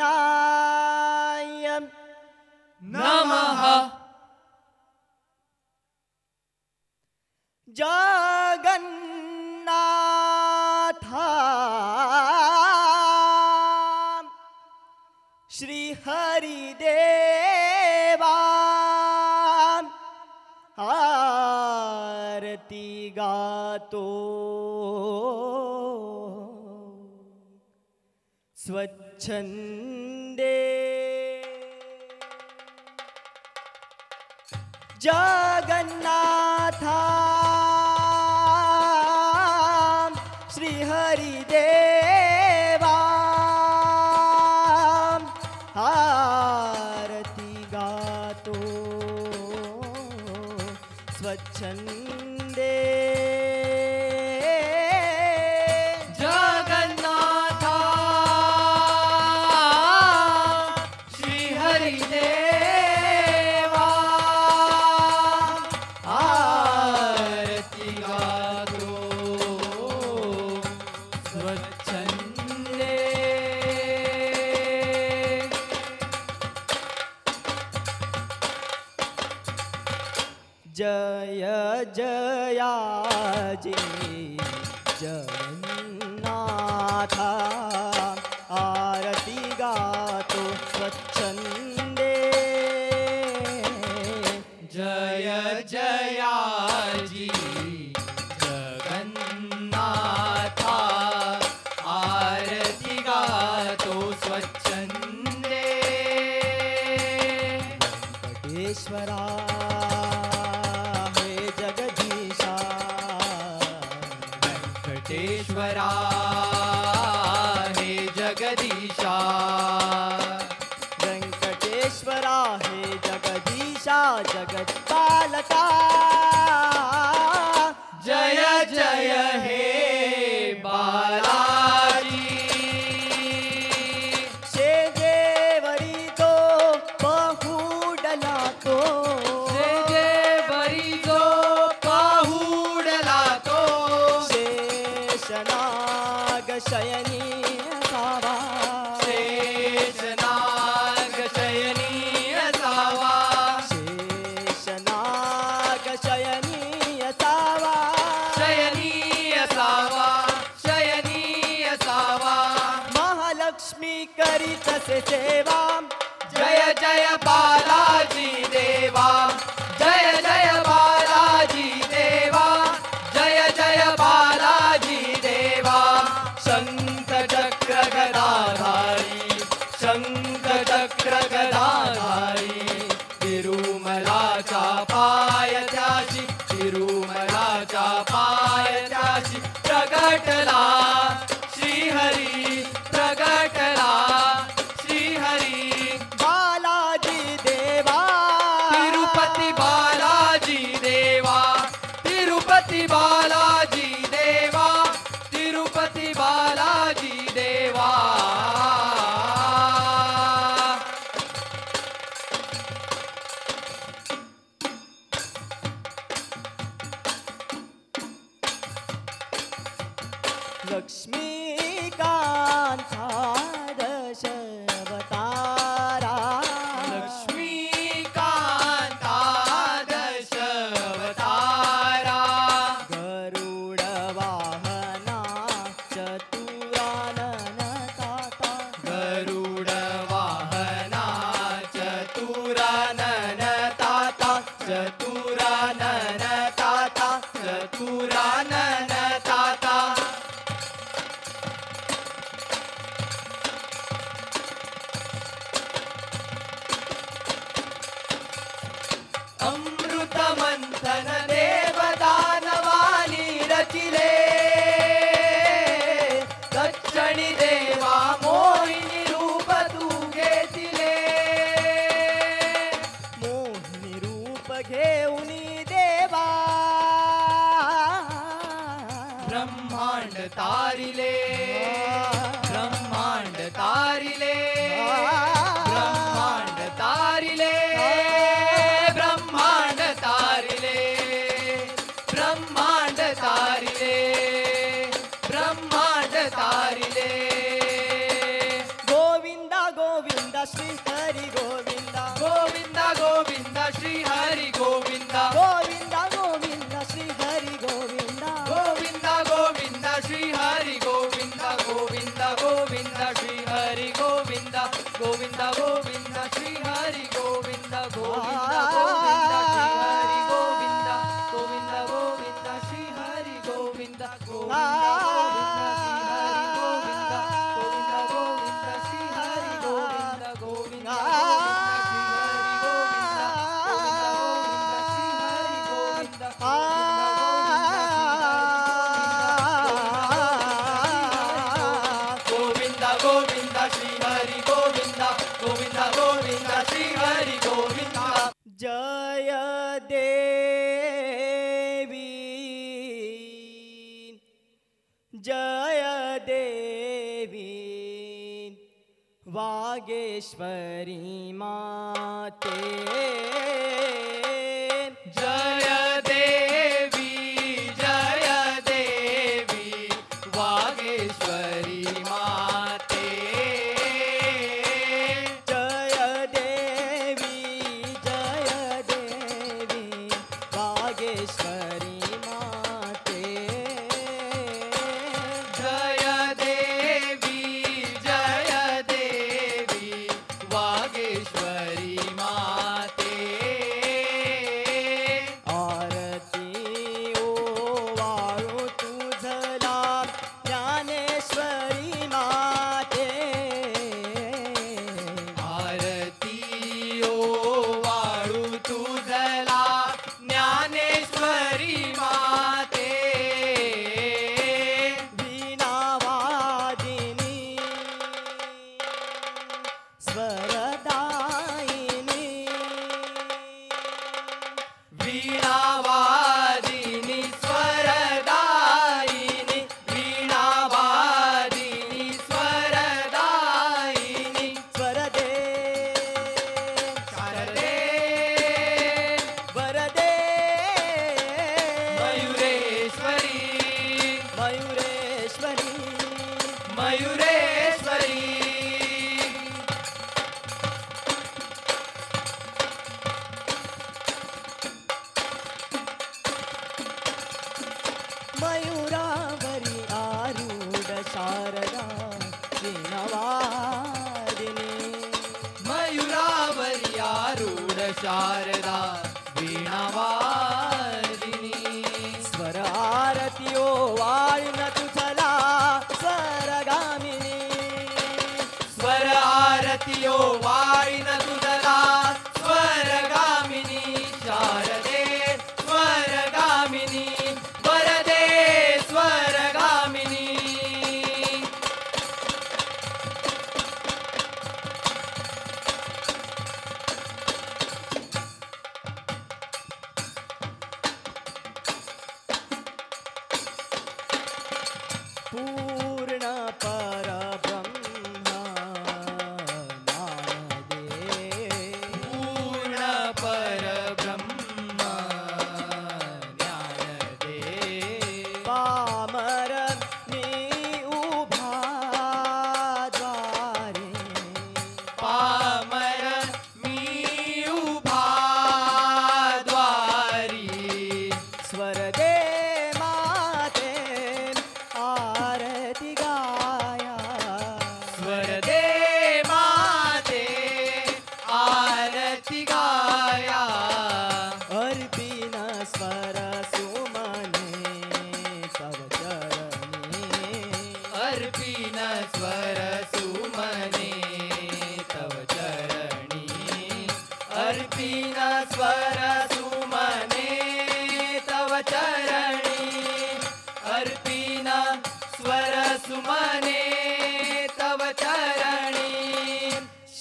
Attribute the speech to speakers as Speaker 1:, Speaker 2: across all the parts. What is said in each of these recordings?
Speaker 1: गजाननाय
Speaker 2: नमः।
Speaker 1: जगन्नाथा श्री हरिदेवा आरती गातो स्वच्छंदे। जगन्नाथा श्री हरिदेवा आरती गातो स्वच्छंदे।
Speaker 2: जगन्नाथा श्री हरिदेवा आरती गातो स्वच्छंदे।
Speaker 1: जय जयाजी जगन्नाथा आरती गातो स्वच्छंदे।
Speaker 2: जय जयाजी जगन्नाथा आरती गातो स्वच्छंदे।
Speaker 1: वेंकटेश्वरा हे जगदीशा,
Speaker 2: वेंकटेश्वरा हे जगदीशा,
Speaker 1: वेंकटेश्वरा हे जगदीशा जगत्पालका।
Speaker 2: जय जय हे बालाजी।
Speaker 1: शेजेवरी तो बहुडला तो,
Speaker 2: शेजेवरी जो पाहुडला तो,
Speaker 1: शेषनाग शयनी असावा,
Speaker 2: शेषनाग शयनी असावा,
Speaker 1: शेषनाग शयनी असावा,
Speaker 2: शयनी असावा, शयनी असावा।
Speaker 1: महालक्ष्मी करीतसे सेवा।
Speaker 2: जय जय बालाजी देवा, जय जय बालाजी देवा, जय जय बालाजी देवा। शंख चक्र गदाधारी, शंख चक्र गदाधारी, तिरुमलाच्या पायथ्याशी, तिरुमलाच्या पायथ्याशी प्रगटला श्रीहरी, प्रगटला श्रीहरी।
Speaker 1: बालाजी देवा,
Speaker 2: तिरुपती बालाजी देवा, तिरुपती बालाजी देवा, तिरुपती बालाजी देवा।
Speaker 1: लक्ष्मीकांता दशवतारा,
Speaker 2: लक्ष्मीकांता दशवतारा,
Speaker 1: गरुड वाहना चतुरानन ताता,
Speaker 2: गरुड वाहना चतुरानन ताता, चतुरानन ताता, चतुरानन ताता। अमृत मंथन देवदानवानी रचिले, दक्षिणी देवा मोहिनी रूप तू घेतिले,
Speaker 1: मोहिनी रूप घेऊनी देवा,
Speaker 2: ब्रह्मांड तारिले, ब्रह्मांड तारिले, ब्रह्मांड तारिले, ब्रह्मांड तारिले, ब्रह्मांड तारिले।
Speaker 1: गोविंद श्री हरी गोविंद
Speaker 2: गोविंद गोविंद श्री हरी गोविंद
Speaker 1: गोविंद गोविंद श्री हरी गोविंद
Speaker 2: गोविंद गोविंद श्री हरी गोविंद गोविंद गोविंद श्री हरी गोविंद गोविंद गोविंद श्री हरी गोविंद गोविंद गोविंद श्री हरी गोविंद गोविंद गोविंद श्री हरी गोविंद गोविंद गोविंद गोविंद श्री हरी गोविंद गोविंद गोविंद श्री हरी गोविंद गोविंद गोविंद श्री हरी गोविंद गोविंद गोविंद श्री हरी गोविंद।
Speaker 1: जय देवी जय देवी वागेश्वरी माते
Speaker 2: जय देवी जय देवी वागेश्वरी माते
Speaker 1: जय देवी जय देवी वागेश्वरी माते
Speaker 2: जय देवी जय देवी वागेश्वरी माते
Speaker 1: आरती ओ वाळू तुझला ज्ञानेश्वरी माते
Speaker 2: आरती ओ वाळू तुझला ज्ञानेश्वरी माते
Speaker 1: वीणावादिनी स्वरदायिनी
Speaker 2: वीणावादिनी स्वरदायिनी वीणावादिनी स्वरदायिनी
Speaker 1: स्वरदे
Speaker 2: शारदे
Speaker 1: वरदे
Speaker 2: मयुरेश्वरी
Speaker 1: मयुरेश्वरी
Speaker 2: मयुरेश्वरी।
Speaker 1: मयुरावरी आरूढ शारदा वीणावादिनी
Speaker 2: मयुरावरी आरूढ शारदा वीणावादिनी
Speaker 1: स्वर आरती ओ वाळीन तुझला स्वरगामिनी
Speaker 2: स्वर आरती ओ वाळीन तुझला स्वर्गामिनी शारदे स्वर्गामिनी वरदे स्वर्गामिनी।
Speaker 1: पूर्ण परब्रह्म ज्ञानदे
Speaker 2: पूर्ण परब्रह्म ज्ञानदे
Speaker 1: पामर मी उभा द्वारे
Speaker 2: पामर मी उभा द्वारी
Speaker 1: स्वरदे माते आरती गाया
Speaker 2: स्वरदे माते आरती गाया
Speaker 1: अर्पिण स्वर सुमने तव चरणी
Speaker 2: अर्पिण स्वर सुमने तव चरणी अर्पिण स्वर सुमने तव चरणी अर्पिण स्वर सुमने तव चरणी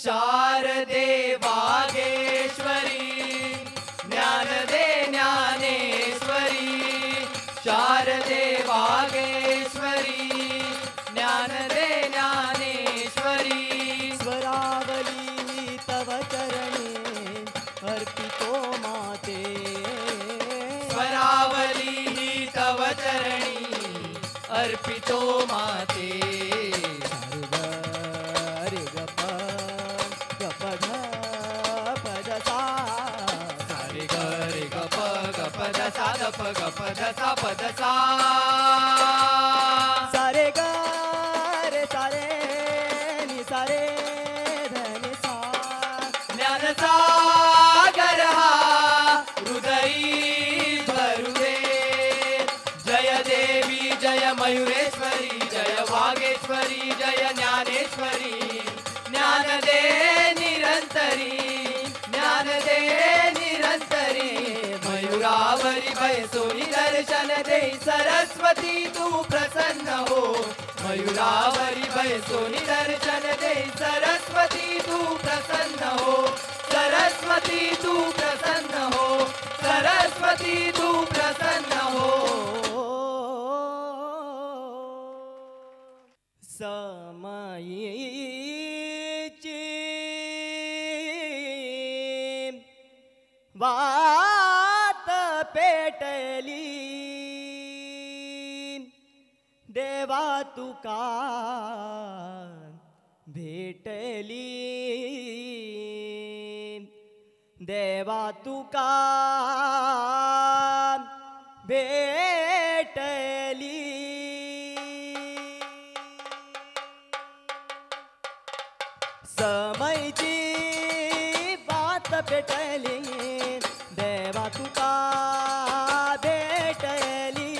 Speaker 2: शारदे वागेश्वरी ज्ञानदे ज्ञानेश्वरी शारदे वागेश्वरी ज्ञानदे ज्ञानेश्वरी
Speaker 1: स्वरावली तव चरणे अर्पितो माते
Speaker 2: स्वरावली तव चरणी अर्पितो माते।
Speaker 1: सारे ग रे ग प ग प ध प ध सा.
Speaker 2: सा रे ग रे ग प ग प ध सा ध प ग प ध सा प ध सा.
Speaker 1: सा रे ग रे सा रे नि सा रे ध नि सा.
Speaker 2: ज्ञान सागर हा हृदयी भरू दे. जय देवी जय मयुरेश्वरी जय वागेश्वरी जय ज्ञानेश्वरी. ज्ञान दे निरंतरी ज्ञान दे निरंतरी. मयुरावरी भयसोनी दर्शन दे सरस्वती तू प्रसन्न हो. मयुरावरी भयसोनी दर्शन दे सरस्वती तू प्रसन्न हो. सरस्वती तू प्रसन्न हो. सरस्वती तू प्रसन्न हो.
Speaker 1: समयीची वात पेटली देवा तुका भेटली देवा तुका भेटली. समयची वात पेटली देवा तुका भेटली.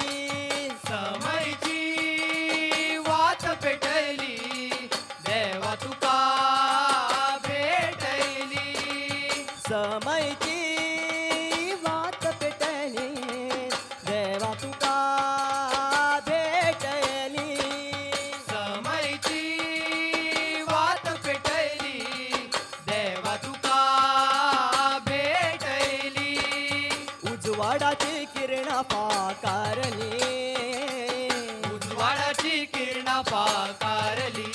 Speaker 2: समयची वात पेटली देवा तुका भेटली.
Speaker 1: समयची वात पेटली देवा तुका भेटली.
Speaker 2: समयची वात पेटली देवा तुका भेटली.
Speaker 1: उजवाडाची किरणा फाकारली
Speaker 2: उजवाडाची किरणा फाकारली.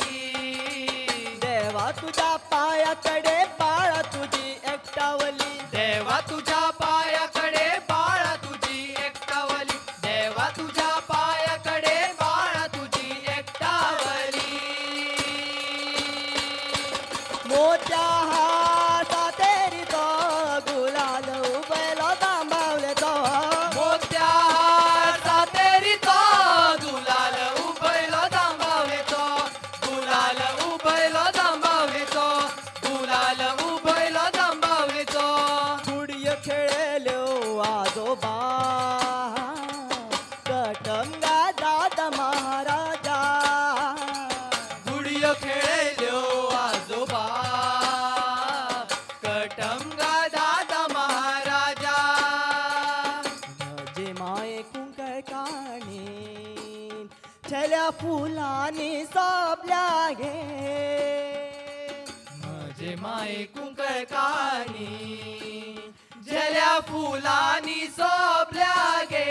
Speaker 1: देवा तुझ्या पायाकडे बाळा तुझी एकटावली.
Speaker 2: देवा तुझ्या पायाकडे बाळा तुझी एकटावली. देवा तुझ्या पायाकडे बाळा तुझी एकटावली.
Speaker 1: मोत्या हाता तेरी तो गुलाल उबेलो दांबावले तो.
Speaker 2: मोत्या सातेरी तो गुलाल उबयलो दांबावले तो. गुलाल उबयलो दांबावले तो. गुलाल उबयलो दांबावले तो.
Speaker 1: गुडयो खेळल्यो आजोबा कटंगा दादा महाराजा.
Speaker 2: गुडियो खेळल्यो आजोबा कटंगा दादा महाराजा.
Speaker 1: म्हजे माये कुंकळकाणी छल्या फुलांनी सोबल्या गे.
Speaker 2: म्हजे माये कुंकळकानी झेल्या फुलांनी सोबल्या गे.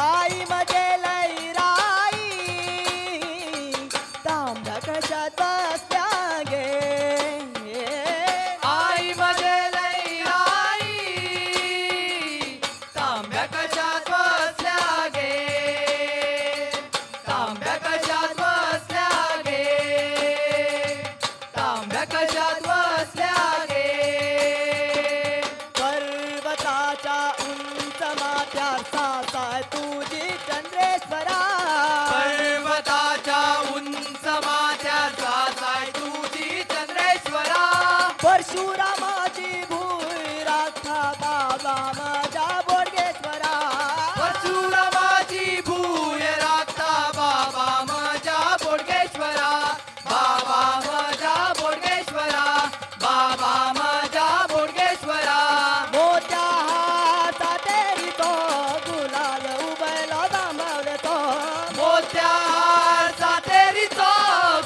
Speaker 1: आई म्हजे लैराई तांब्या कशात बसल्या गे.
Speaker 2: आई म्हजे लैराई तांब्या कशात बसल्या गे. तांब्या कशात बसल्या गे. तांब्या कशात बसल्या गे.
Speaker 1: पर्वताच्या उंच माथ्यार सासाय तुझी चंद्रेश्वरा.
Speaker 2: पर्वताच्या उंच माथ्यार सासाय तुझी चंद्रेश्वरा.
Speaker 1: परशुरामाची भूय राखा बाबा माझ्या बोडगेश्वरा.
Speaker 2: परशुरामाची भूय राखता बाबा माझ्या बोडगेश्वरा. बाबा माझ्या बोडगेश्वरा. बाबा माझ्या बोडगेश्वरा.
Speaker 1: मोत्या हाता तेरी तो गुलाल उबेलो दांबावले तो.
Speaker 2: मोत्या सातेरी तो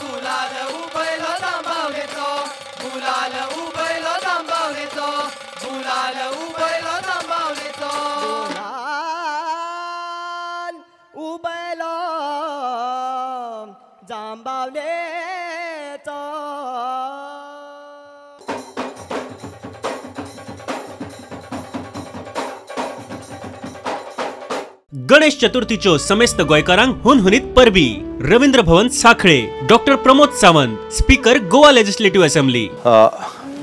Speaker 2: गुलाल उबयलो दांबावले तो. गुलाल उबयलो दांबावले तो. गुलाल उबयलो दांबावले तो.
Speaker 1: गुलाल उबेलो जांबावले तो.
Speaker 3: गणेश चतुर्थीच्यो समेस्त गोंयकारांक हुनहुनीत परबी. Ravindra Bhavan Sanquelim. Doctor Pramod Sawant, speaker, Goa legislative assembly.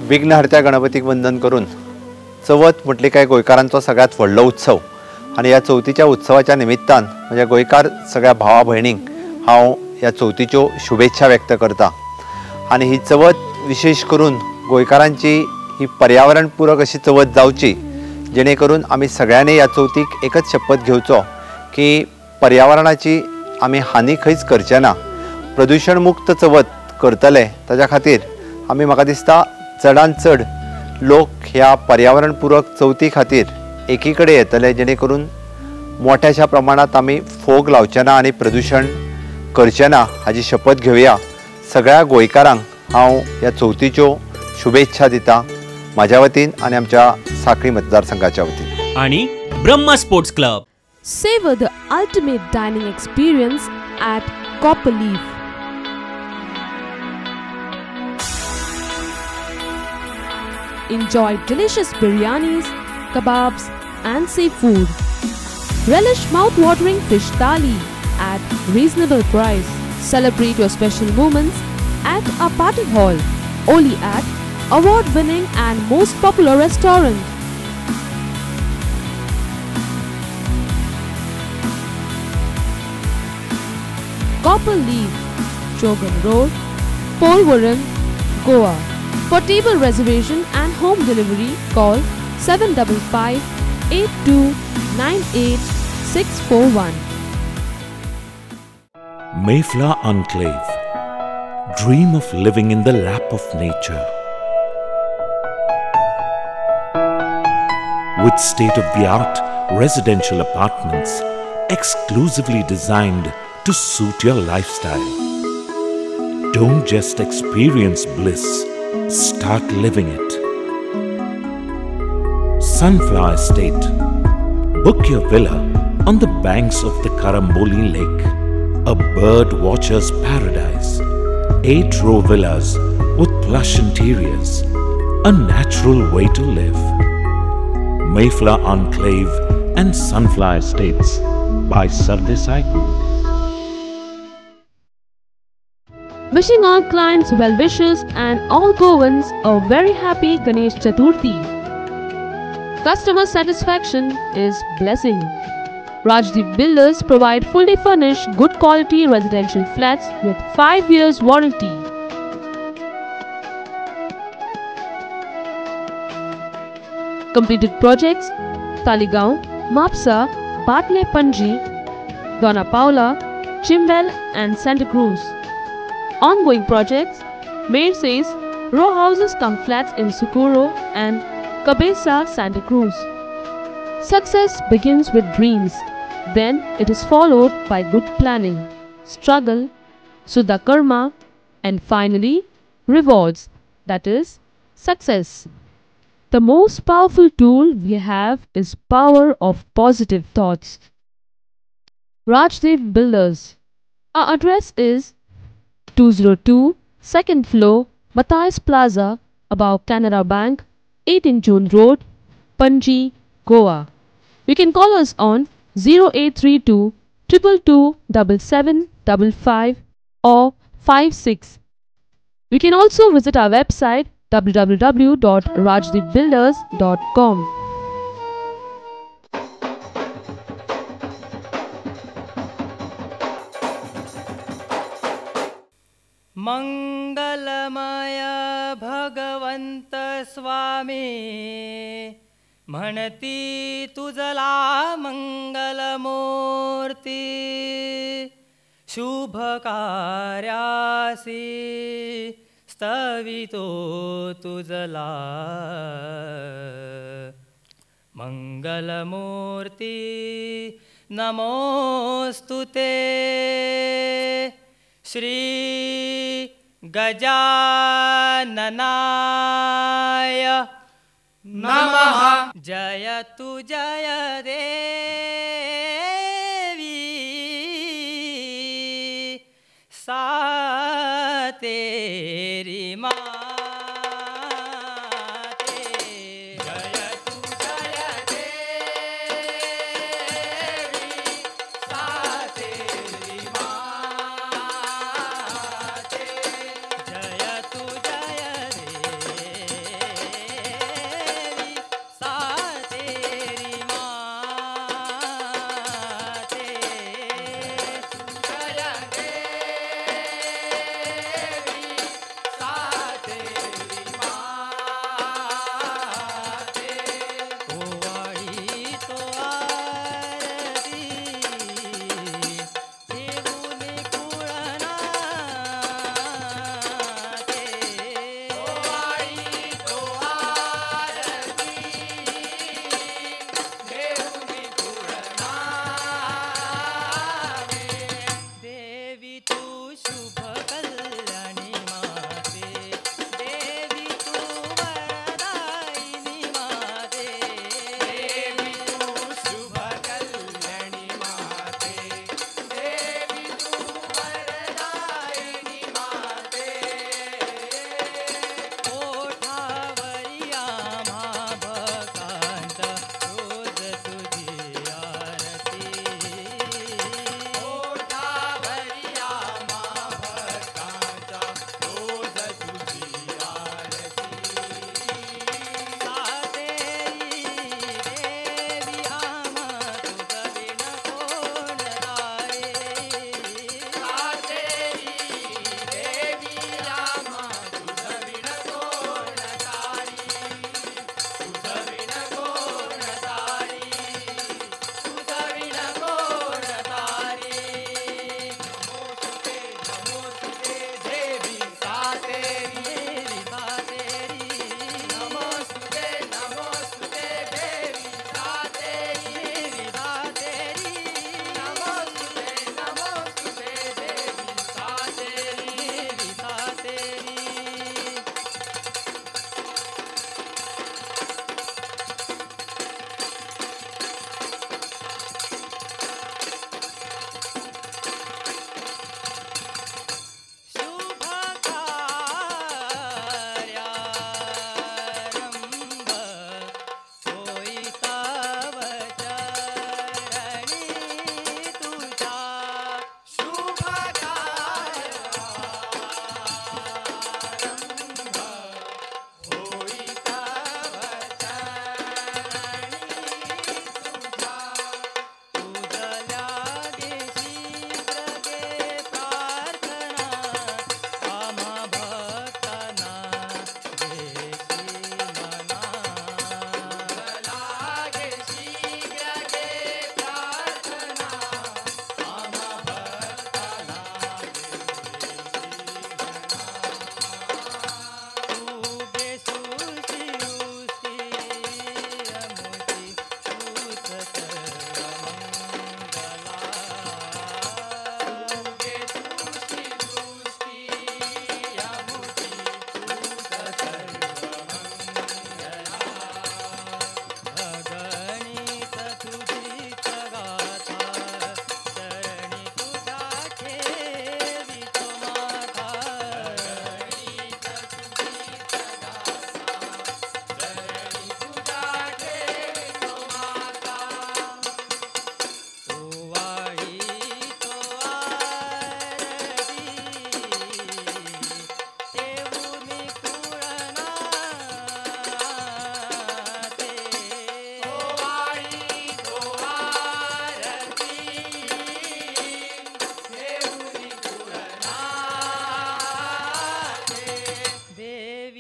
Speaker 4: विघ्नहर्त्या गणपतीक वंदन करून चवथ म्हटली काय गोंयकारांचो सगळ्यांत व्हडलो उत्सव आनी ह्या चवथीच्या उत्सवाच्या निमित्तान म्हज्या गोंयकार सगळ्या भावा भयणींक हांव ह्या चवथीच्यो शुभेच्छा व्यक्त करता. आनी ही चवथ विशेष करून गोंयकारांची ही पर्यावरण पूरक अशी चवथ जावची, जेणे करून आमी सगळ्यांनी ह्या चवथीक एकच शपथ घेवचो की पर्यावरणाची आमी हानी खंयच करचे ना, प्रदुशण मुक्त चवथ करतले. ताज्या खातीर आमी म्हाका दिसता चडान चड लोक ह्या पर्यावरण पूरक चवथी खातीर एकी कडेन येतले, जेणे करून मोठ्याशा प्रमाणांत आमी फोग लावचे ना आनी प्रदुशण करचे ना हाजी शपथ घेवया. सगळ्या गोंयकारांक हांव ह्या चवथीच्यो शुभेच्छा दिता म्हाज्या वतीन आनी आमच्या साखळी मतदारसंघाच्या वतीन.
Speaker 3: आनी Brahma sports club.
Speaker 5: Savor the ultimate dining experience at Copper Leaf. Enjoy delicious biryanis, kebabs and seafood. Relish mouth-watering fish thali at reasonable price. Celebrate your special moments at our party hall, only at award-winning and most popular restaurant. Copper Leaf, Chogam Road, Porvorim, Goa. For table reservation and home delivery, call 755 8298 641.
Speaker 6: Mayflower Enclave. Dream of living in the lap of nature. With state-of-the-art residential apartments exclusively designed to suit your lifestyle. Don't just experience bliss, start living it. Sunflower Estate. Book your villa on the banks of the Karamboli Lake, a bird watcher's paradise. 8-row villas with plush interiors, a natural way to live. Mayflower Enclave and Sunflower Estates by Sardesai Group.
Speaker 5: Wishing all clients well wishes and all Goans a very happy Ganesh Chaturthi. Customer satisfaction is blessing. Rajdeep Builders provide fully furnished good quality residential flats with 5 years warranty. Completed projects: Taligaon, Mapsa, Batle Panji, Dona Paula, Chimbel and Santa Cruz. Ongoing projects: Mayor says row houses come flats in Socorro and Cabeza, Santa Cruz. Success begins with dreams. Then it is followed by good planning, struggle, Suddha Karma, and finally rewards, that is, success. The most powerful tool we have is power of positive thoughts. Rajdev Builders. Our address is 202, 2nd floor, Matthias Plaza, above Canara Bank, 18 June Road, Panji, Goa. You can call us on 0832 222 7755 or 56. You can also visit our website www.rajdeepbuilders.com.
Speaker 2: मंगलमय भगवंत स्वामी म्हणती तुझला मंगलमूर्ती शुभ कार्यासी स्तवितो तुझला मंगलमूर्ती नमोस्तुते. श्री गजाननाय नमः. जयतु जय देवी सा तेरी माते. जयतु जय देवी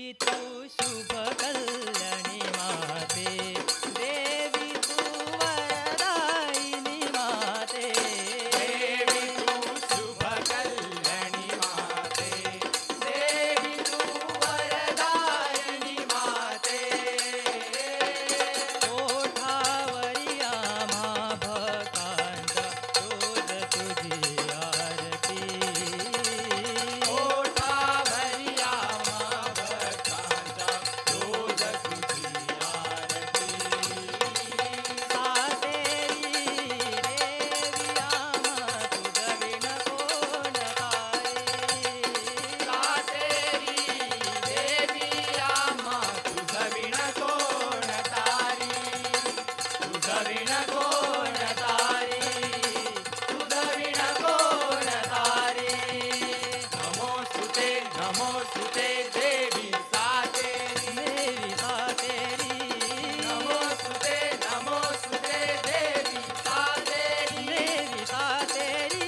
Speaker 1: देवी तू शुभ कल्याणी माते, देवी तू वरदायिनी माते,
Speaker 2: देवी तू शुभ कल्याणी माते, देवी तू वरदायिनी माते.
Speaker 1: ओठावरी आम्हा भक्तांचा रोज तुझी आरती,
Speaker 2: ओठावरी आम्हा भक्तांचा रोज तुझी आरती.
Speaker 1: सातेरी देवी आम्हा तुझ विण कोण तारी,
Speaker 2: सातेरी देवी आम्हा तुझ विण कोण तारी, तुझ विण कोण तारी, तुझ विण कोण तारी. नमोस्तुते नमोस्तुते देवी सातेरी,
Speaker 1: देवी सातेरी,
Speaker 2: नमोस्तुते नमोस्तुते देवी सातेरी,
Speaker 1: देवी सातेरी,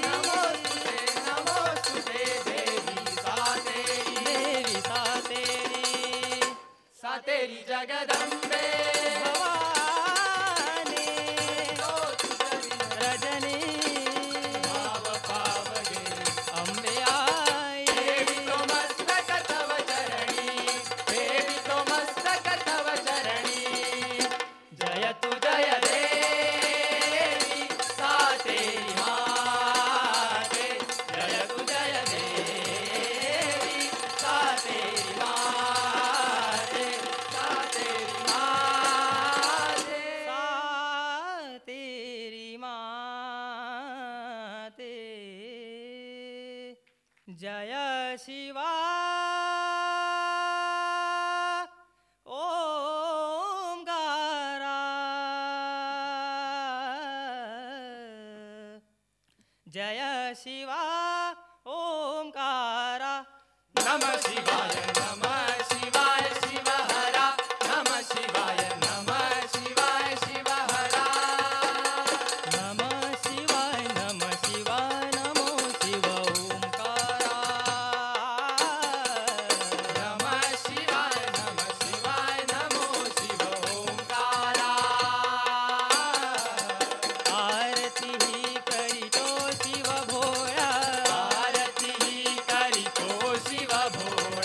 Speaker 2: नमोस्तुते नमोस्तुते देवी सातेरी,
Speaker 1: देवी सातेरी.
Speaker 2: सातेरी जगदंबे
Speaker 1: भवानी रजनी
Speaker 2: भाव पावगे
Speaker 1: अंबे आई,
Speaker 2: देवी तो मस्तक तव चरणी, देवी तो मस्तक तव चरणी. जय तु जय देवी सातेरी माते, जय तु जय देवी सातेरी माते, सातेरी माते.
Speaker 1: सातेरी माते. जय शिवा ओंकारा, जय शिवा ओंकारा.
Speaker 2: नमः शिवाय नमः शिवाय शिव हरा, नमः शिवाय नमः शिवाय शिव हरा.
Speaker 1: नमः शिवाय नमः शिवाय नमो शिव ओंकारा.
Speaker 2: नमः शिवाय नमः शिवाय नमो शिव ओंकारा.
Speaker 1: आरती करीतो शिव भोळा,
Speaker 2: आरती करीतो शिव भोळा.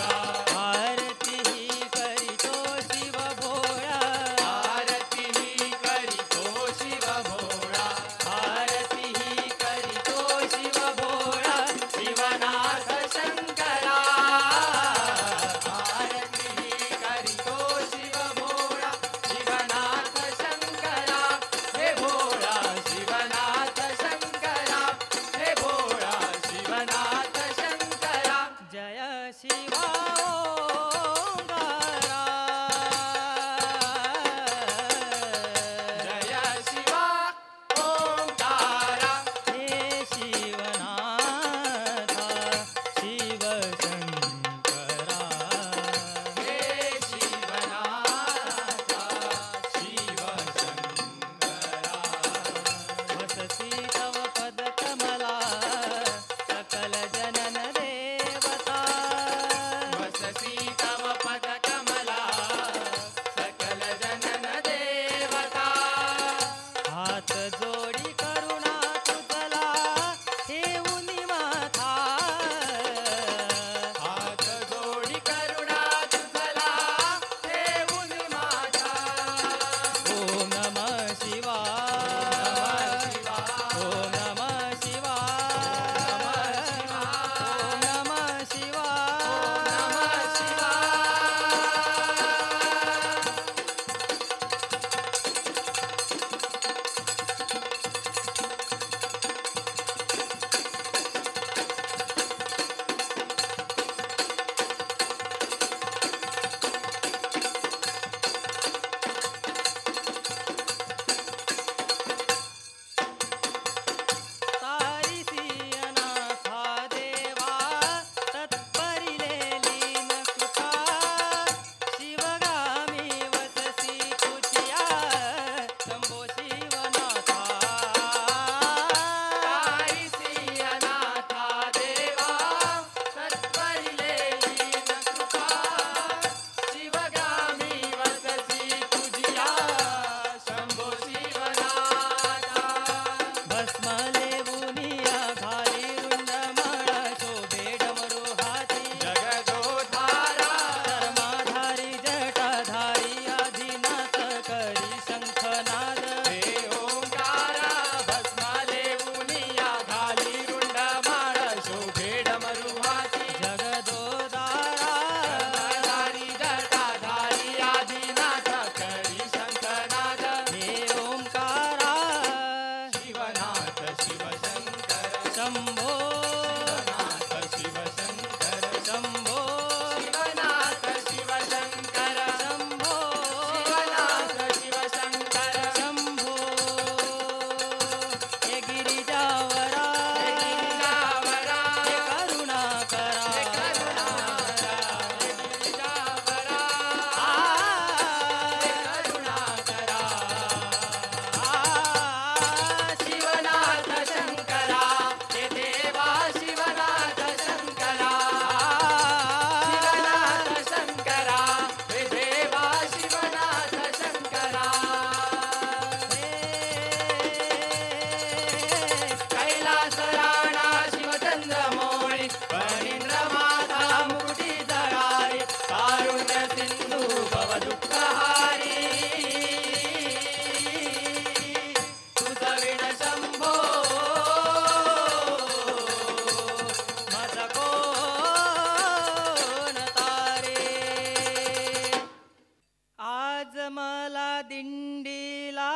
Speaker 1: दिंडीला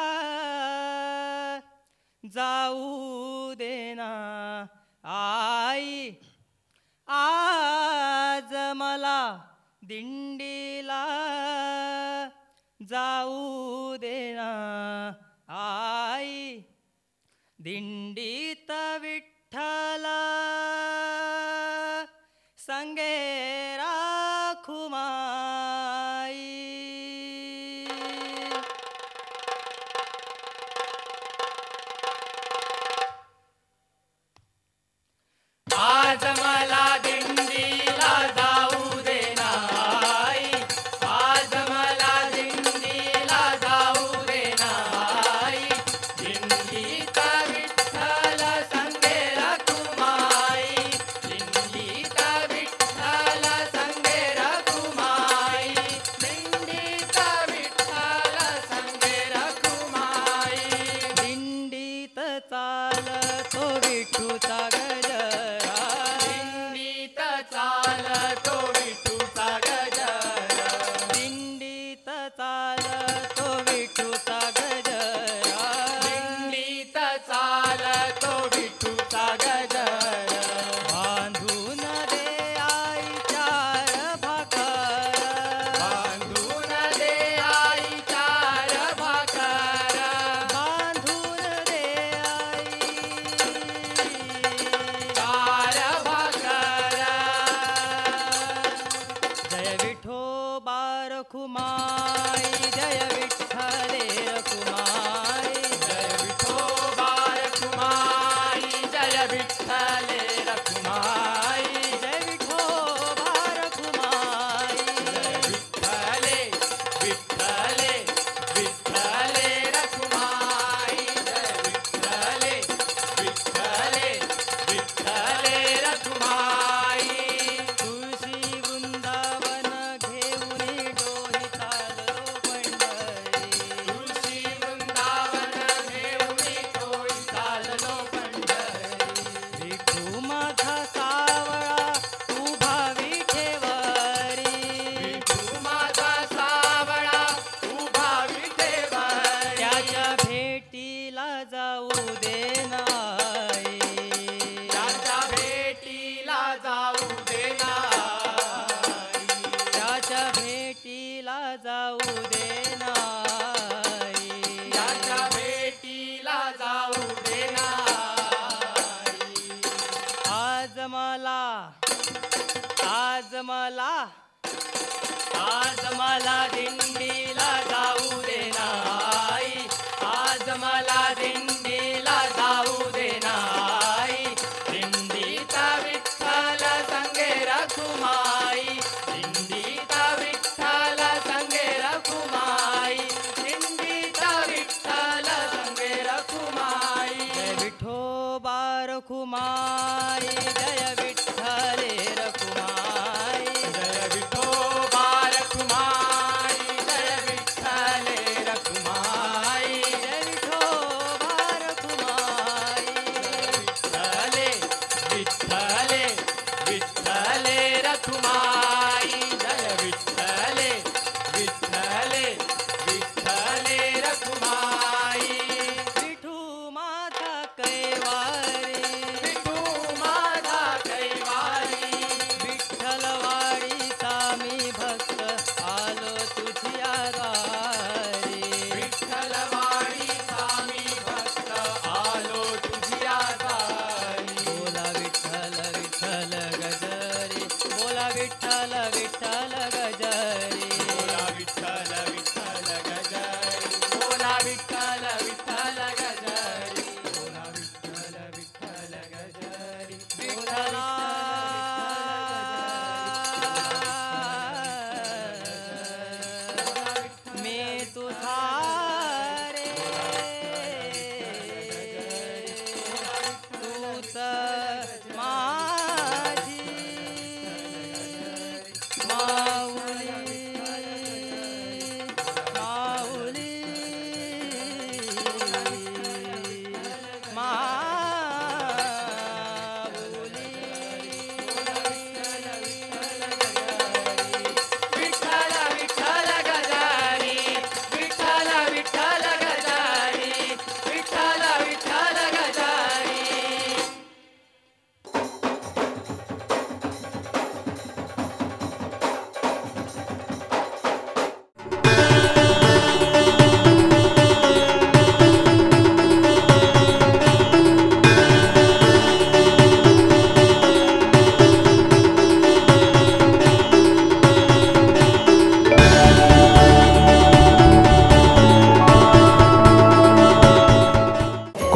Speaker 1: जाऊ देना आई, आज मला दिंडीला जाऊ देना आई, दिंडीत विठ्ठल संगे राखुमाई।
Speaker 2: आज मला दिंडीला जाऊ देना आई, आज मला दिंडीला जाऊ देना आई, दिंडीत विठ्ठल संगे रखुमाई, दिंडीत विठ्ठल संगे रखुमाई, दिंडीत विठ्ठल संगे रखुमाई।
Speaker 1: दिंडीत चालतो विठूचा गजरा,
Speaker 2: दिंडीत चालतो विठूचा गजरा,
Speaker 1: दिंडीत चालतो विठूचा गजरा,
Speaker 2: दिंडीत चालतो विठूचा गजरा।
Speaker 1: बांधून दे आई चार भाकर,
Speaker 2: बांधून दे आई चार भाकर,
Speaker 1: बांधून दे आई
Speaker 2: चार भाकर।
Speaker 1: जय विठोबा रखुमाई, जय विठ्ठल रखुमाई,
Speaker 2: जय विठोबा रखुमाई, जय विठ्ठल रखुमाई,
Speaker 1: जय विठोबा रखुमाई,
Speaker 2: जय विठ्ठले विठ्ठले विठ्ठले रखुमाई, जय विठ्ठले विठ्ठले विठ्ठले रखुमाई।
Speaker 1: तुळशी वृंदावन घेऊन डोही चाललो पंढरी,
Speaker 2: तुळशी वृंदावन घेऊन तोही चाललो पंढरी,
Speaker 1: विठू माझा सावळा उभा विठेवरी,
Speaker 2: विठू माझा सावळा उभा विठेवरी,
Speaker 1: त्याच्या भेटीला जाऊ दे नाई,
Speaker 2: त्याच्या भेटीला जाऊ दे नाई,
Speaker 1: त्याच्या भेटीला जाऊ दे नाई,
Speaker 2: त्याच्या भेटीला जाऊ दे नाई।
Speaker 1: आज मला, आज मला,
Speaker 2: आज मला दिंडीला जाऊ दे नाई, आज मला दिंडीला जाऊ दे नाई, दिंडीत विठ्ठल संगे रखुमाई, दिंडीत विठ्ठल संगे रखुमाई, दिंडीत विठ्ठल संगे रखुमाई।
Speaker 1: जय विठोबा रखुमाई, जय विठ्ठल रखुमाई,
Speaker 2: जय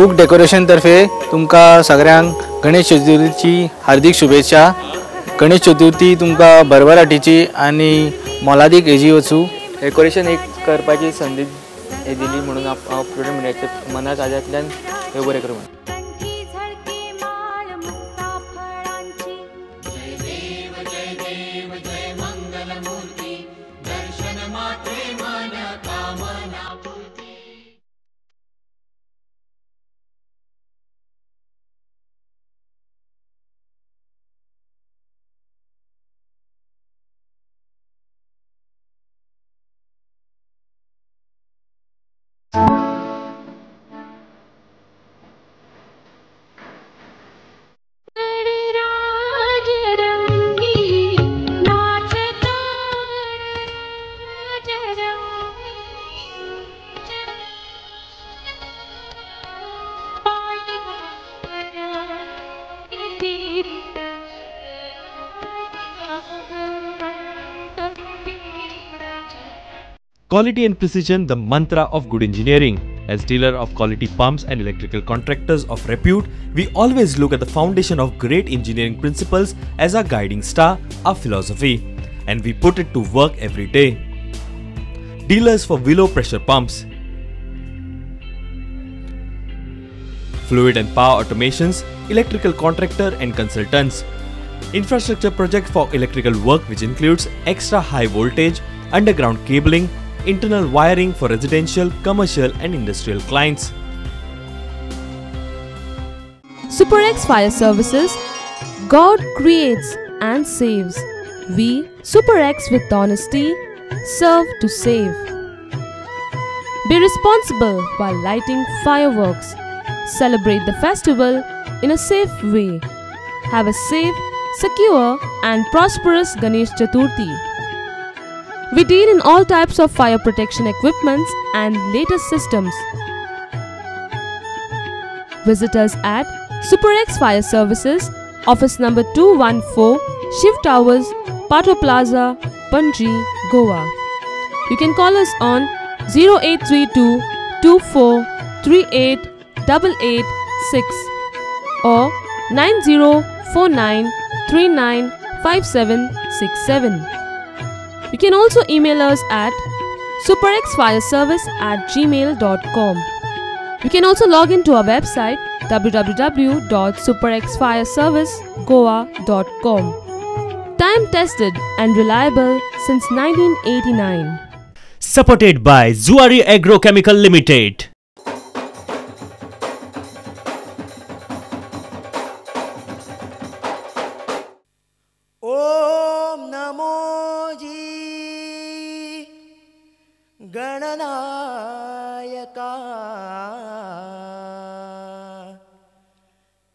Speaker 7: कुक डेकोरेशन तर्फे तुमकां सगळ्यांक गणेश चतुर्थीची हार्दिक शुभेच्छा. गणेश चतुर्थी तुमकां भरभराटीची आनी मोलादीक हेजी वचूं.
Speaker 2: डेकोरेशन एक करपाची संदी हे दिली म्हणून हांव प्रुडंट मिडियाच्या मनात आजांतल्यान हे बरें करूं.
Speaker 8: Quality and precision, the mantra of good engineering. As dealer of quality pumps and electrical contractors of repute, we always look at the foundation of great engineering principles as our guiding star, our philosophy, and we put it to work every day. Dealers for Willow pressure pumps, fluid and power automations, electrical contractor and consultants, infrastructure project for electrical work which includes extra high voltage, underground cabling, internal wiring for residential, commercial and industrial clients.
Speaker 5: SuperX Fire Services. God creates and saves. We, SuperX with honesty, serve to save. Be responsible while lighting fireworks. Celebrate the festival in a safe way. Have a safe, secure and prosperous Ganesh Chaturthi. We deal in all types of fire protection equipments and latest systems. Visit us at SuperX Fire Services, office number 214, Shiv Towers, Pato Plaza, Panji, Goa. You can call us on 0832 24 38 886 or 9049 395767. You can also email us at superxfireservice@gmail.com. You can also log in to our website www.superxfireservicegoa.com. Time tested and reliable since 1989.
Speaker 3: Supported by Zuari Agrochemical Limited.
Speaker 1: Om Namo Ji Gananayaka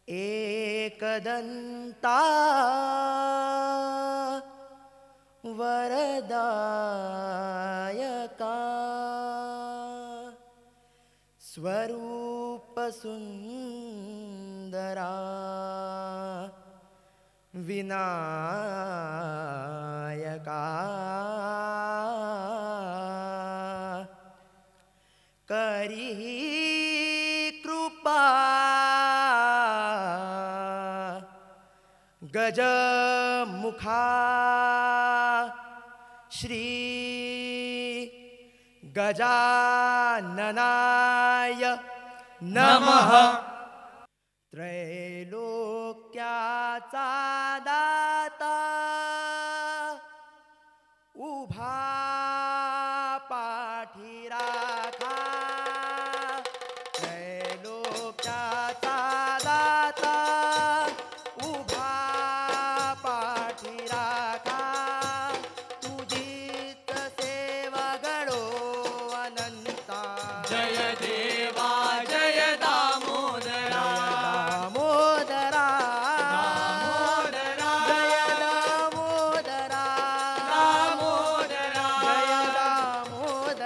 Speaker 1: Ekadanta Varadayaka Swarup Sundara Vinayaka Karihi Krupa Gajamukha Shri Gajananaya Namaha. त्रैलोक्याचा दाता उभा पाठी राखा, त्रैलोक्याचा दाता उभा पाठी राखा, तुझीच सेवा घडो अनंता.
Speaker 2: जय देवा जय दामोदरा
Speaker 1: दामोदरा
Speaker 2: दामोदरा
Speaker 1: जय दामोदरा
Speaker 2: दामोदरा
Speaker 1: जय दामोदरा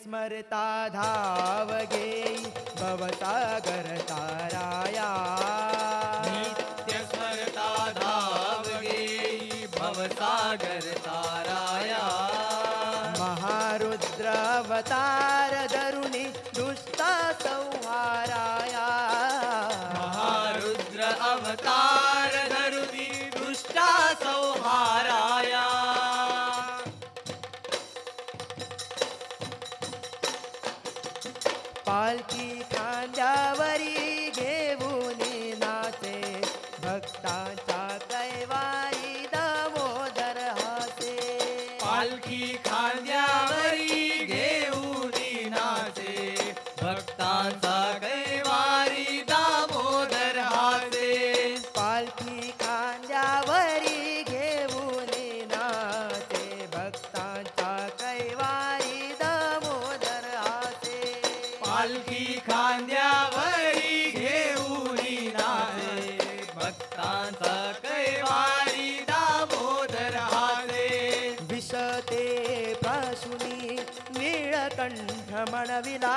Speaker 1: स्मरता धाव घेई भवसागर ताराया.
Speaker 2: नित्य स्मरता धाव घेई भवसागर ताराया.
Speaker 1: महारुद्र अवतार धरुणी दुष्टा संहाराया.
Speaker 2: महारुद्र अवतार धरुणी दुष्टा संहाराया.
Speaker 1: पालखी खांद्यावरी घेऊन नाचे भक्तांच्या कैवारी दामोदर हासे.
Speaker 2: पालखी खांद्यावरी घेऊन नाचे भक्तांचा कैवारी दामोदर हासे.
Speaker 1: पालखी खांद्यावरी घेऊन नाचे भक्तांच्या कैवारी दामोदर हासे.
Speaker 2: पालखी खांद्यावरी घेऊन नाचे भक्तांचा कैवारी दामोदर हासे.
Speaker 1: विषते प्राशुनी नीळकंठ म्हणविला.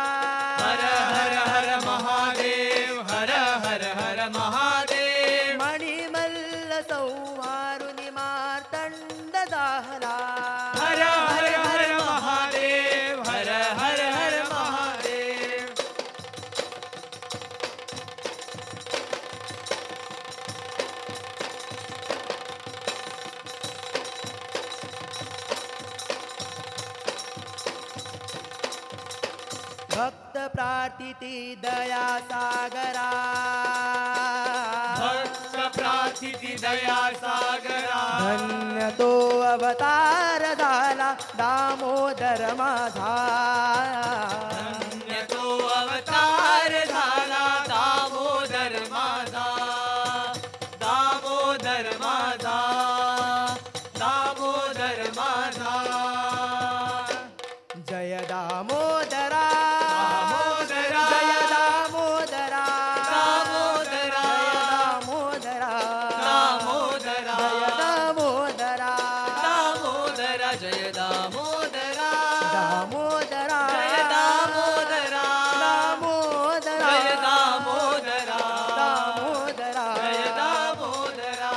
Speaker 2: हर हर हर महादेव हर हर हर महादेव.
Speaker 1: मणिमल्ल संहारुनी मार्तंड दाहला.
Speaker 2: हर हर हर महादेव हर हर हर महादेव.
Speaker 1: भक्त प्रार्थिती दया सागरा.
Speaker 2: भक्त प्रार्थिती दया सागरा.
Speaker 1: धन्य तो अवतार झाला दामोदर माझा.
Speaker 2: धन्य तो अवतार झाला दामोदर माझा. दामोदर माझा दामोदर माझा.
Speaker 1: जय दामोदरा
Speaker 2: दामोदरा
Speaker 1: जय दामोदरा
Speaker 2: दामोदरा
Speaker 1: दामोदरा
Speaker 2: दामोदरा
Speaker 1: जय दामोदरा
Speaker 2: दामोदरा जय दामोदरा
Speaker 1: दामोदरा
Speaker 2: जय दामोदरा
Speaker 1: दामोदरा
Speaker 2: जय दामोदरा
Speaker 1: दामोदरा
Speaker 2: जय दामोदरा.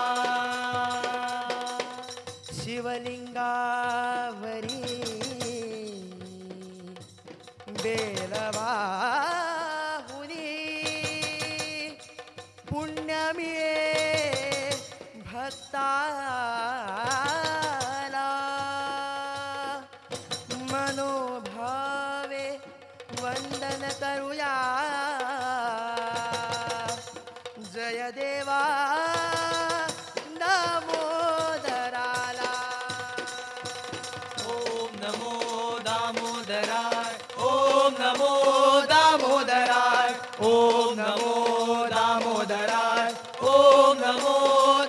Speaker 1: शिवलिंगावरी बेलवाहुनी पुण्य मिळे भक्ताला. मनोभावे वंदन करूया जय देवा दामोदराला.
Speaker 2: ओम नमो दामोदराय ओम नमो दामोदराय ओम नमो दामोदराय ओम नमो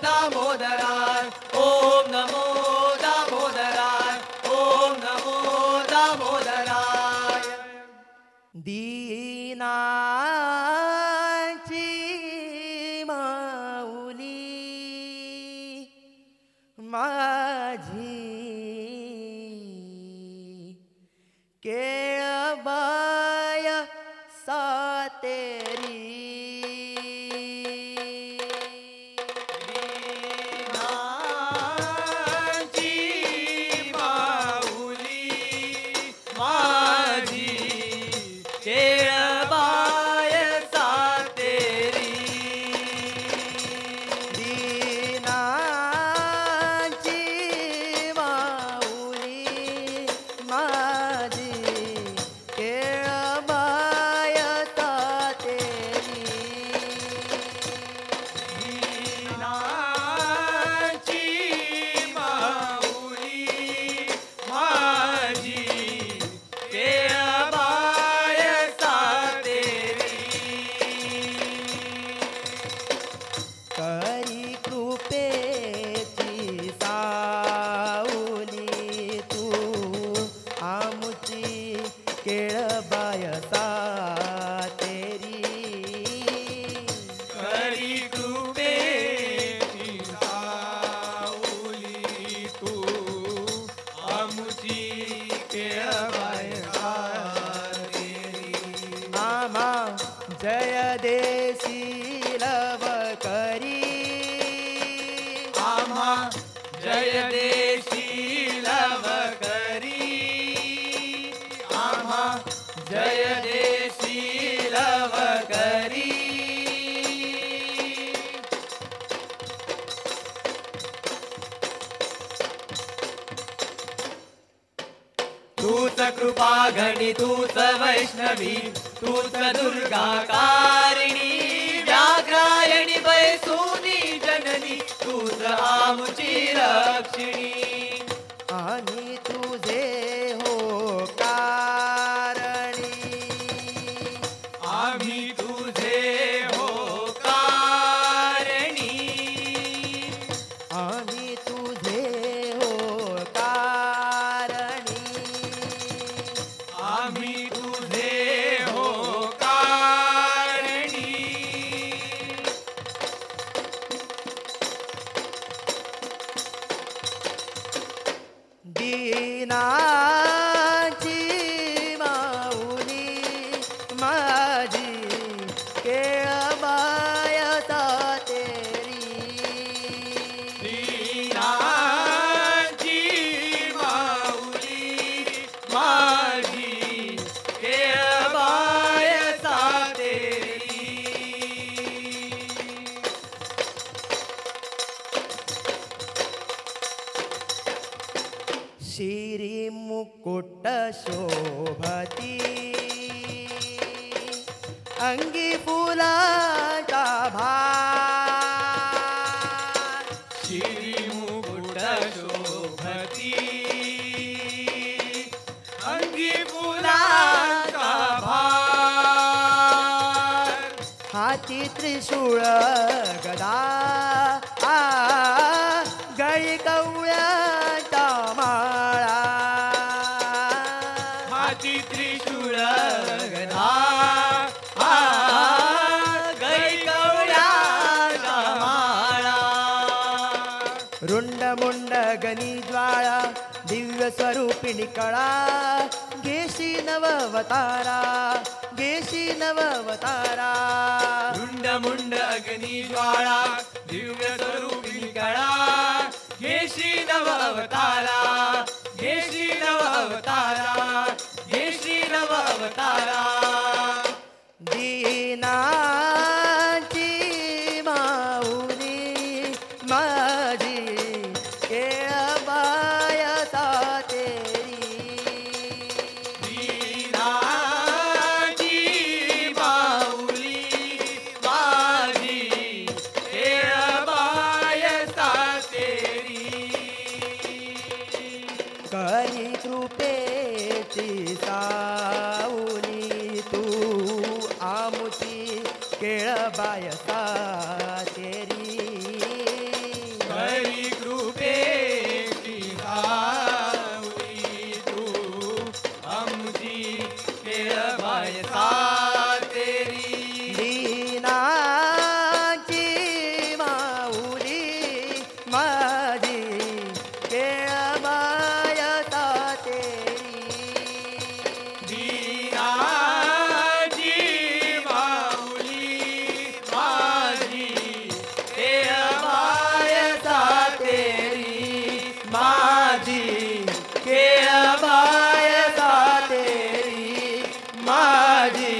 Speaker 2: दामोदराय ओम नमो दामोदराय ओम नमो दामोदराय.
Speaker 1: दीनाची माऊली माझी केळबाय सातेरी.
Speaker 2: तूच कृपा गणी तूच वैष्णवी तूच दुर्गा कारिणी व्याघ्रायणी बैसुनी जननी तूच आमुची रक्षिणी.
Speaker 1: आम्ही तुझे हो कारणी
Speaker 2: आम्ही तुझे हो कारणी
Speaker 1: आम्ही तुझे हो कारणी
Speaker 2: आम्ही तुझे हो कारणी.
Speaker 1: दीनाची माऊली माझी केळबायता तेरी
Speaker 2: दीनाची माऊली माझी केळबायसा तेरी.
Speaker 1: शिरी मुकुट शोभती अंगी फुलाचा भार
Speaker 2: शिरी मुकुट शोभती अंगी फुलाचा भार
Speaker 1: हाती त्रिशूळ गदा आ गळी कवळ्याचा माळा
Speaker 2: हाती त्रिशूळ गदा आ गळी कवळ्याचा माळा.
Speaker 1: रुंड मुंड गनी ज्वाळा दिव्य स्वरूपिणी कळा घेशी नववतारा घेशी नववतारा
Speaker 2: रुंड मुंड अग्नी ज्वाळा दिव्य स्वरूपिणी कळा घेशी नव अवतारा घेशी नव अवतारा घेशी नव अवतारा.
Speaker 1: दीनाची माऊली माझी केळबायता तेरी
Speaker 2: दीनाची माऊली माझी केळबायसा तेरी.
Speaker 1: करी कृपेची साऊली तू आमुची केळबायसा तेरी
Speaker 2: करी कृपेची सावली तू आमची केळबायसा तेरी.
Speaker 1: दीनाची माऊली माझी केळबायता तेरी
Speaker 2: दीनाची माऊली माझी केळबायसा तेरी माझी केळबायसा तेरी माझी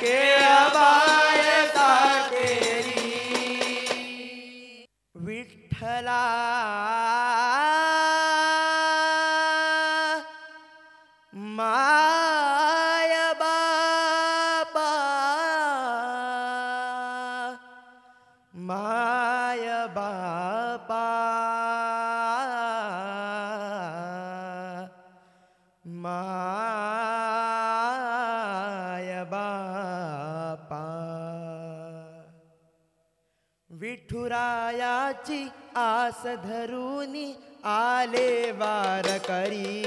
Speaker 2: केळबायसा तेरी.
Speaker 1: विठ्ठला माय बापा माय बापा माय बापा विठुरायाची आस धरुनी आले वारकरी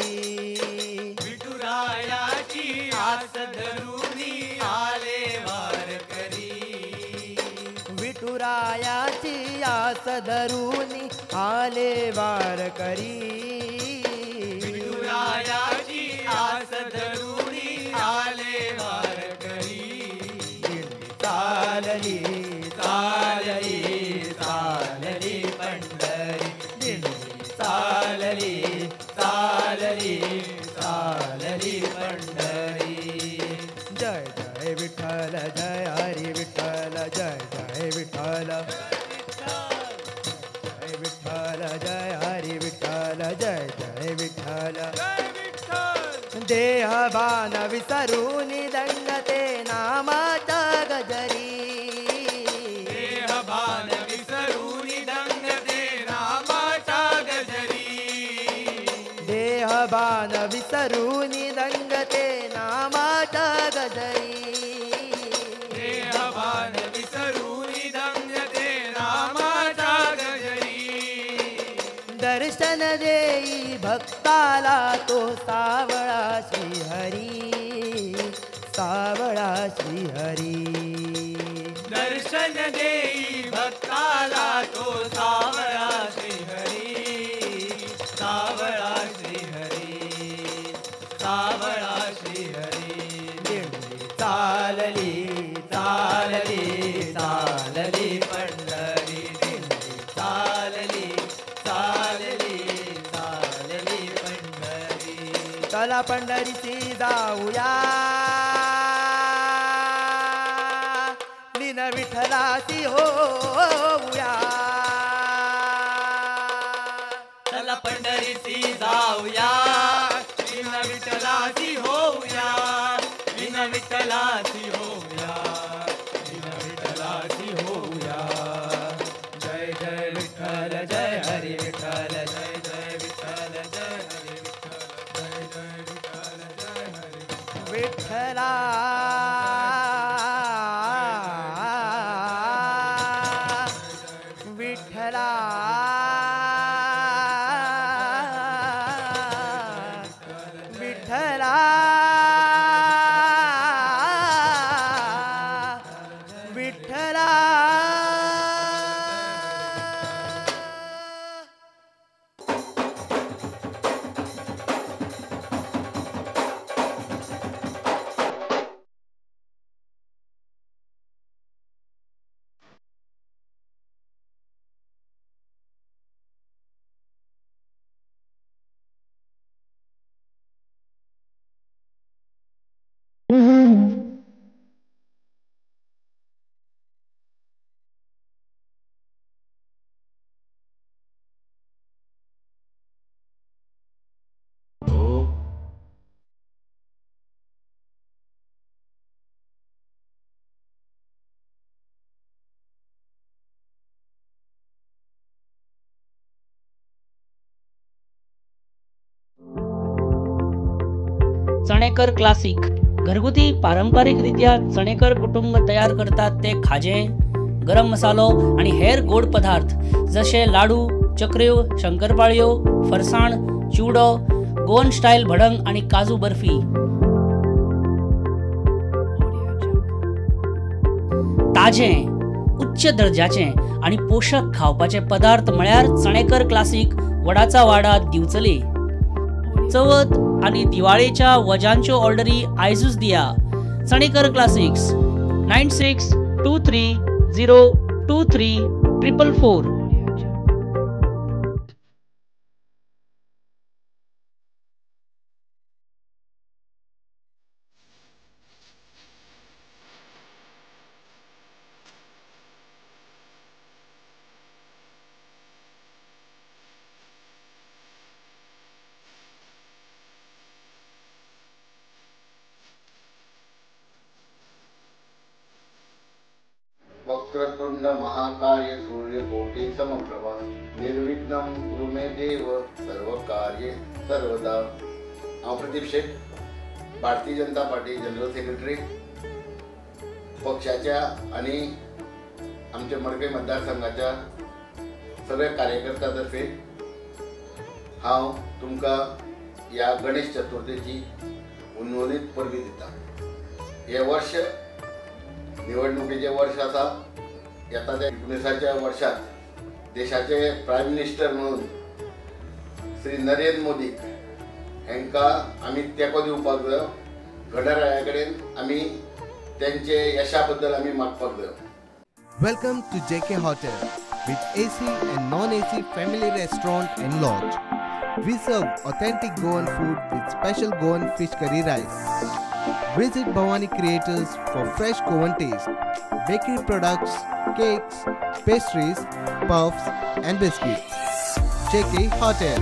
Speaker 2: विठुरायाची आस धरुनी आले वारकरी
Speaker 1: विठुरायाची आस धरुनी आले वारकरी
Speaker 2: विठुरायाची आस धरुनी आले वारकरी.
Speaker 1: चालली
Speaker 2: चालली चालली पंढरी दिंडी चालली चालली चालली पंढरी.
Speaker 1: जय जय विठ्ठल जय हरी विठ्ठल जय जय विठ्ठल जय विठ्ठल जय हरी विठ्ठल जय जय विठ्ठल
Speaker 2: जय विठ्ठल.
Speaker 1: देहभान विसरून दंगते नामाच्या गजरी.
Speaker 2: देहभान विसरून दंगते नामाच्या गजरी.
Speaker 1: देहभान विसरून दंगते नामाच्या गजरी.
Speaker 2: देहभान विसरून दंगते नामाच्या गजरी.
Speaker 1: दर्शन देई भक्ताला तो सावळा श्रीहरी, सावळा श्रीहरी.
Speaker 2: दर्शन देई भक्ताला तो सावळा श्रीहरी, सावळा श्रीहरी, सावळा श्रीहरी.
Speaker 1: दिंडी चालली चालली चालली पंढरी. दिंडी चालली चालली चालली पंढरी. चला पंढरीची जाऊया, लीन विठ्ठलाची होऊया.
Speaker 2: चला पंढरीची जाऊया, लीन विठ्ठलाची होऊया. लीन विठ्ठलाची होऊया, लीन विठ्ठलाची होऊया. जय जय विठ्ठल जय हरी विठ्ठल, जय जय विठ्ठल जय हरी विठ्ठल, जय जय विठ्ठल जय हरी
Speaker 1: विठ्ठला. विठ्ठला विठ्ठला विठ्ठला.
Speaker 9: चणेकर क्लासिक घरगुती पारंपारिक रित्या चणेकर कुटुंब तयार करतात ते खाजें, गरम मसालो आणि हेर गोड पदार्थ जशे लाडू, चकऱ्यो, शंकरपाळयो, फरसाण, चिवडो, गोवन स्टायल भडंग आणि काजू बर्फी. ताजें, उच्च दर्जाचें आणि पोशक खावपाचे पदार्थ म्हळ्यार चणेकर क्लासिक, वडाचा वाडा, दिवचले. चवथ आणि दिवाळेच्या वजांच्यो ऑर्डरी आयजूच दिया. Chanekar classics 9623 023 444.
Speaker 10: Vakratunda महाकाय सूर्यकोटि समप्रभा निर्विघ्नं कुरु मे देव सर्वकार्ये सर्वदा. हांव Pradeep Shet, Bharatiya Janata party general secretary. पक्षाच्या आनी आमच्या मडकय मतदारसंघाच्या सगळ्या कार्यकर्त्यां तर्फे हांव तुमकां ह्या गणेश चतुर्थीची उन्वनीत परबी दिता. हें वर्ष निवडणुकीचें वर्ष आसा. येता त्या 19च्या वर्षात देशाचे प्रायम मिनिस्टर म्हणून श्री नरेंद्र मोदी हांकां आमी तेंको दिवपाक जायो. गणराया कडेन आमी तेंचे यशा बद्दल आमी मागपाक जायो.
Speaker 11: Welcome to JK Hotel with AC and non-AC family restaurant and lodge. We serve authentic Goan food with special Goan fish curry rice. Visit Bhavani Creators for fresh Goan taste, bakery products, cakes, pastries, puffs and biscuits. JK Hotel.